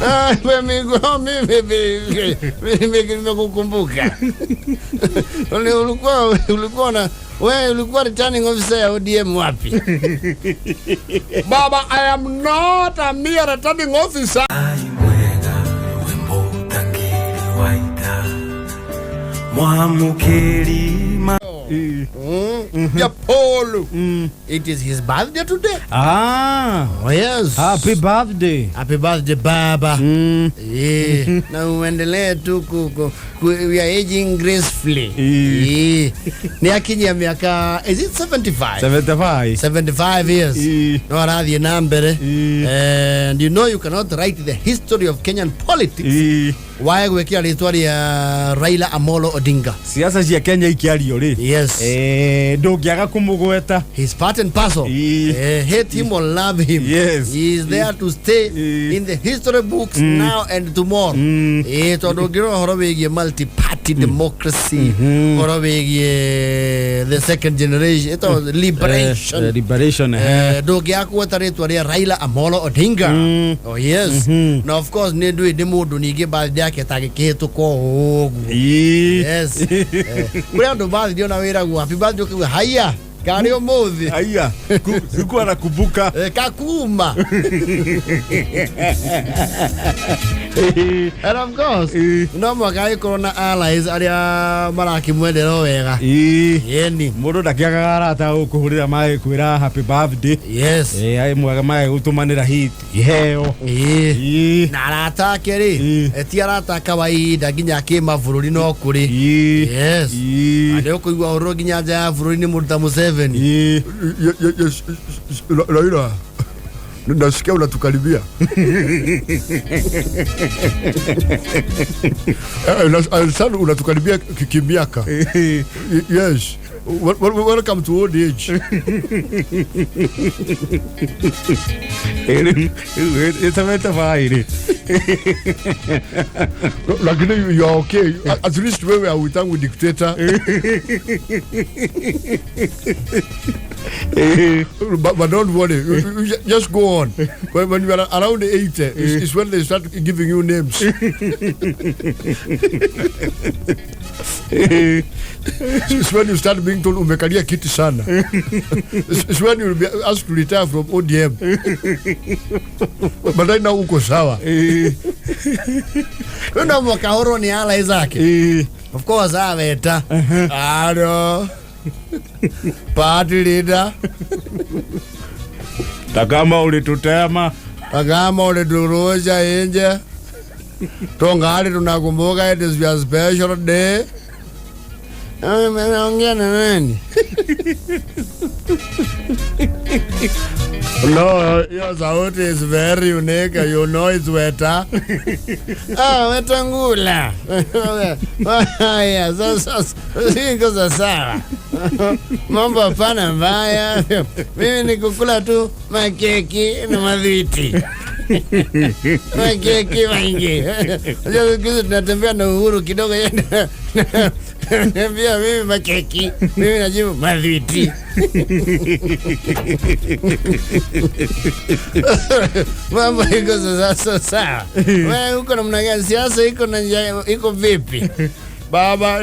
Ah, mimi nimekukumbuka. Ulikuwa na wewe ulikuwa returning officer ya ODM wapi? Baba, I am not a mere returning officer. Mwega rwĩmbo ũtangĩrĩ waita mwamũkĩri ma Ya Paul. It is his birthday today. Ah, Oh yes. happy birthday. Happy birthday, baba. Yeah. Na uendelee tu we are aging gracefully. Yeah. Ni akinyia miaka, is it 75? 75. 75 years. No arathiĩ na mbere. And you know you cannot write the history of Kenyan politics wae gwĩkĩra rĩtwa rĩa Raila Amolo Odinga. Siasa cia Kenya ikiario rĩ. Yes. Ndũngĩaga kũmũgweta. He's part and parcel. Hate him or love him. He is there to stay in the history books now and tomorrow. Tondũ ũngĩrora ũhoro wĩgiĩ multi-party democracy, ũhoro wĩgiĩ the second generation, ĩtagwo liberation. Liberation. Ndũngĩaga kũgweta rĩtwa rĩa Raila Amolo Odinga. Oh yes. Na of course nĩ ndũĩ nĩ mũndũ ningĩ birthday yake ĩtangĩkĩhĩtũka o ũguo. Yes. Kũrĩ andũ birthday ona wĩragwo happy birthday ũkauga haiya karĩ ũmũthĩ. Aya, sikuwa nakumbuka. Kakuma. And of course, no mwaka agĩkorwo na allies arĩa marakĩmwendera o wega. Yeni. Mũndũ ndakĩagaga arata gũkũhũrĩra maĩ kwĩra happy birthday. Ai mwega maĩ gũtũmanĩra hit iheo. Na arata ake rĩ, ti arata a kawaida nginya kĩmabũrũri no kũrĩ. Yes. Nĩ ũkũigua ũhoro nginya nja ya bũrũri nĩ mũndũ ta Museveni. Yes, Raila, nasikia unatukaribia. Unatukaribia kimiaka. Yes. Welcome to old age. 75. Lakini you are okay. At least wewe hauitangu dictator. But don't worry, you just go on. When you are around 80, it's when they start giving you names. It's when you start being told umekalia kiti sana. It's when you'll be asked to retire from ODM. But right now uko sawa. No mwaka horo ni allies zake. Of course aweta. Aro. Party leader. Takama ulitutema. Takama uliturusha nje. Tungali tunakumbuka it is your special day. Naongea na nani? No, your sauti is very unique. You know it's Weta. Ah, Wetangula. Haya, sasa siko sawa. Mambo hapana mbaya. Mimi ni kukula tu makeki na madhwiti. Makeki maingi. Unajua siku hizi tunatembea na uhuru kidogo. Pia mimi makeki, mimi najibu madhwiti. Mambo iko sasa sawa. Wewe uko namna gani? Siasa iko na njia, iko vipi? Baba,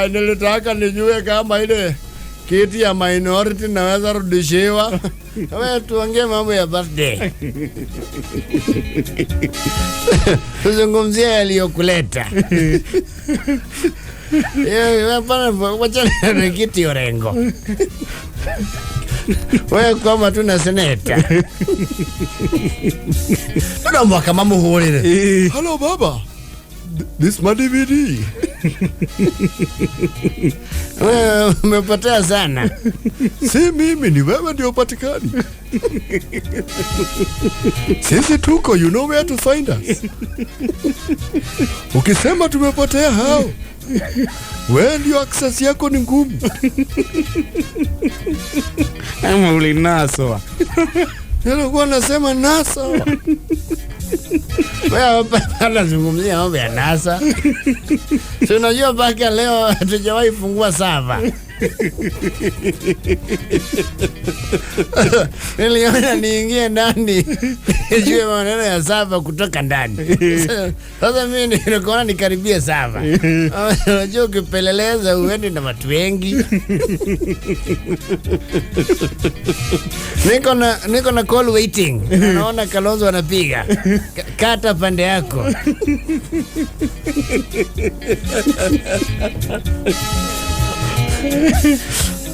nilitaka nijue kama ile kiti ya minority naweza rudishiwa. Wewe tuongee mambo ya birthday. Tuzungumzie yaliyokuleta. Hapana, wacha na kiti Orengo. Wewe kwama tu na seneta. Tuna mwaka mamuhurire. Hello baba. This my DVD. Wewe umepotea sana. Si mimi, ni wewe ndio upatikani. Sisi tuko, you know where to find us. Ukisema tumepotea hao, wewe ndio access yako ni ngumu. Ama ulinaswa. Nilikuwa nasema NASA. Wewe hapa anazungumzia mambo ya NASA. Si unajua mpaka leo hatujawahi fungua server. Niliona niingie ndani nijue maneno ya server kutoka ndani. Sasa mimi nikaona nikaribie server. Unajua ukipeleleza uende na watu wengi. Niko na call waiting. Naona Kalonzo anapiga. Kata pande yako.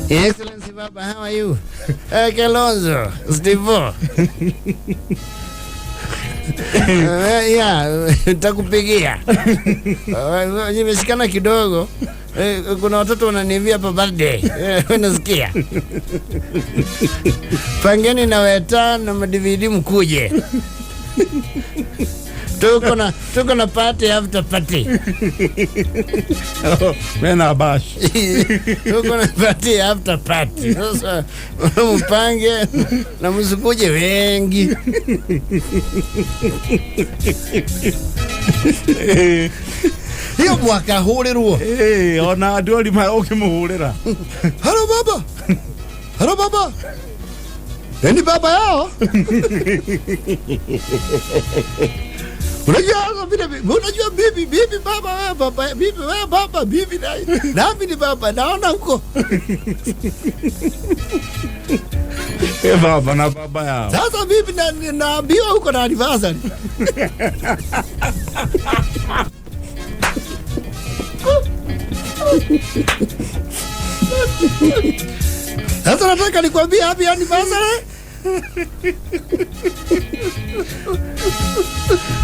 Your Excellency Baba, how are you? Kalonzo, Steve. Yeah, nitakupigia. Nimeshikana kidogo. Kuna watoto wananiambia hapa birthday. Unasikia? Pangeni na Weta na ma-DVD mkuje. Tuko na party after party. Mena bash. Tuko na party after party. Sasa mpange na msikuje wengi. Hiyo mwaka hurirwo. Ona andũ arima ũkĩmũhũrĩra. Halo baba. Halo baba. Ni baba yao. Unajua sasa vile unajua bibi baba wewe baba bibi wewe baba bibi na nami ni baba naona huko. Baba na baba yao. Sasa bibi na naambiwa huko na anniversary. Sasa nataka nikwambie happy anniversary.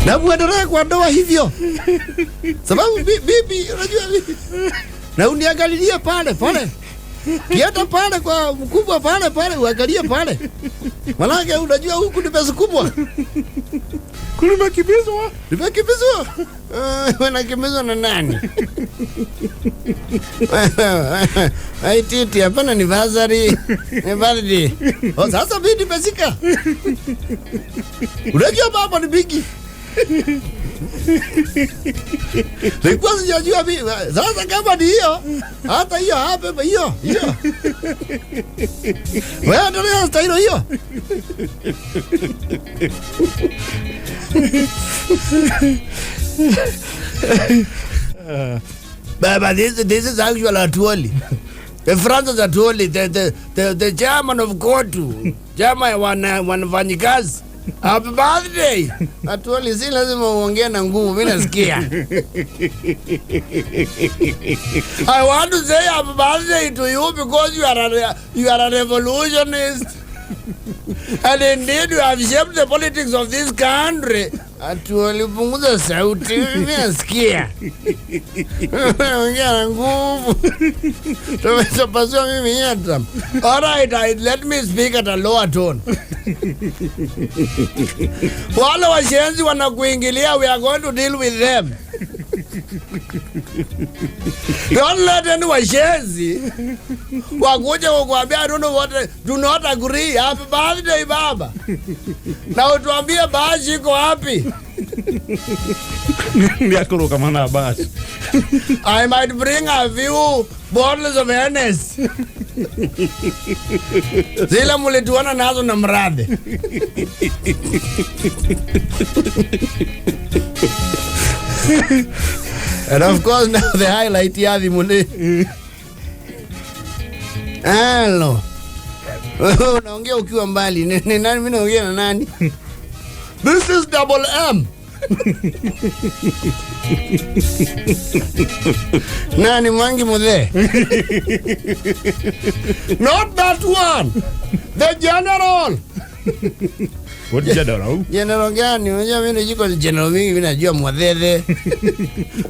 Na muendelee kwa ndoa hivyo. Sababu bibi unajua na uniangalilie pale pale. Kienda pale kwa mkubwa pale pale uangalie pale. Manake unajua huku ni pesa kubwa. Kulimekimbizwa. Nimekimbizwa. Wanakimbizwa na nani? Aititi, hapana ni anniversary. Ni birthday. Oh, sasa mimi nimezika. Unajua baba ni bigi. Nilikuwa sijajua mimi. Sasa kama ni hiyo, hata hiyo hapa hiyo, hiyo. Wewe ndio stailo hiyo. Baba, this is actually Atwoli. The Francis Atwoli, the chairman of COTU, chama ya wanafanyikazi. Happy birthday. Atwoli, si lazima uongee na nguvu, mimi nasikia. I want to say happy birthday to you because you are a revolutionist. And indeed you have shaped the politics of this country. Atwoli, punguza sauti, mimi nasikia. Ongea na nguvu. Tumeshapasua mimi hata. All right, let me speak at a lower tone. Wale washenzi wanakuingilia, we are going to deal with them. Don't let any washenzi wakuja kukuambia I don't know what, do not agree. Happy birthday baba. Na utuambie bashi iko wapi? Nĩakũrũgama na bash. I might bring a few bottles of Hennessy. Zile mulituona nazo na mradhi. And of course now the highlight ya thimũ. Hello. Unaongea ukiwa mbali. Ni nani mimi naongea na nani? This is Double M. Nani Mwangi Muthe? Not that one. The general. What general? General gani? Unajua mimi nijiko general mingi, mimi najua Mwathethe.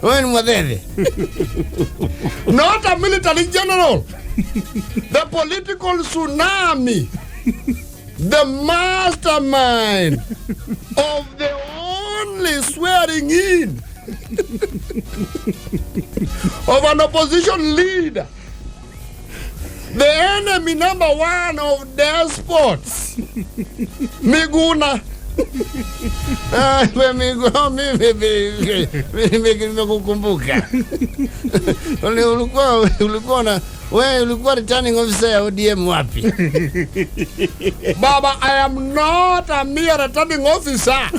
Wewe ni Mwathethe? Not a military general. The political tsunami. The mastermind of the only swearing in of an opposition leader. The enemy number one of despots, Miguna. Ah, we Migo, mimi nimekukumbuka. Ulikuwa na wewe ulikuwa returning officer ya ODM wapi? Baba, I am not a mere returning officer.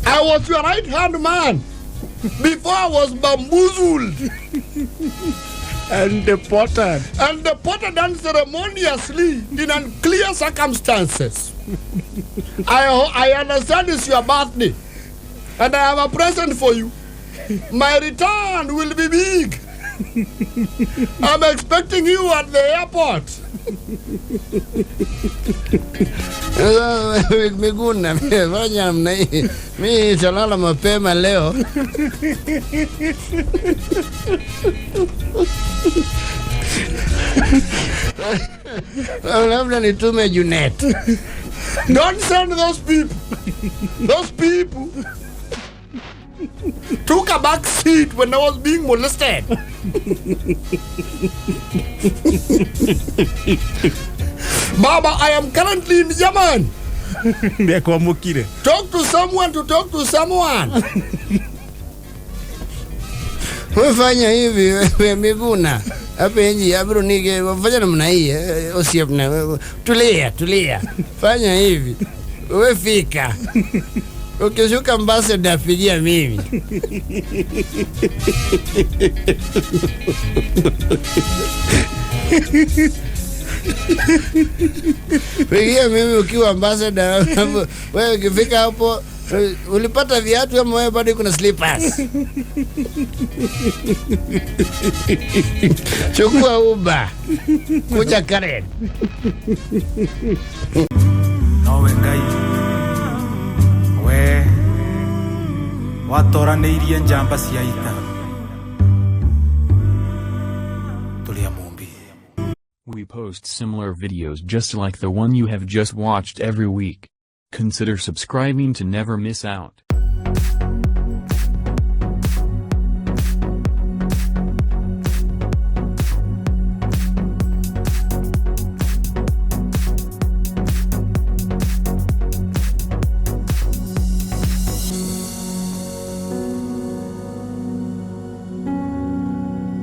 I was your right hand man before I was bamboozled And deported. And deported unceremoniously in unclear circumstances. I understand it's your birthday, and I have a present for you. My return will be big. I'm expecting you at the airport. Miguna, fanya namna hii. Mimi nitalala mapema leo. Labda nitume Junet. Don't send those people. Those people took a back seat when I was being molested. Baba, I am currently in German. Nĩekwamũkire. Talk to someone to talk to someone. Wewe hivi wewe Miguna. Hapa nje abro nige fanya namna hii osiepna. Tulia, tulia. Fanya hivi. Wewe fika. Ukishuka ambassador apigia mimi. Pigia mimi ukiwa ambassador. Wewe ukifika hapo ulipata viatu ama wewe bado kuna slippers? Chukua Uber. Kuja Karen. Nowe Ngai we watoranĩirie njamba cia ita tũrĩ a Mũmbi. We post similar videos just like the one you have just watched every week. Consider subscribing to never miss out.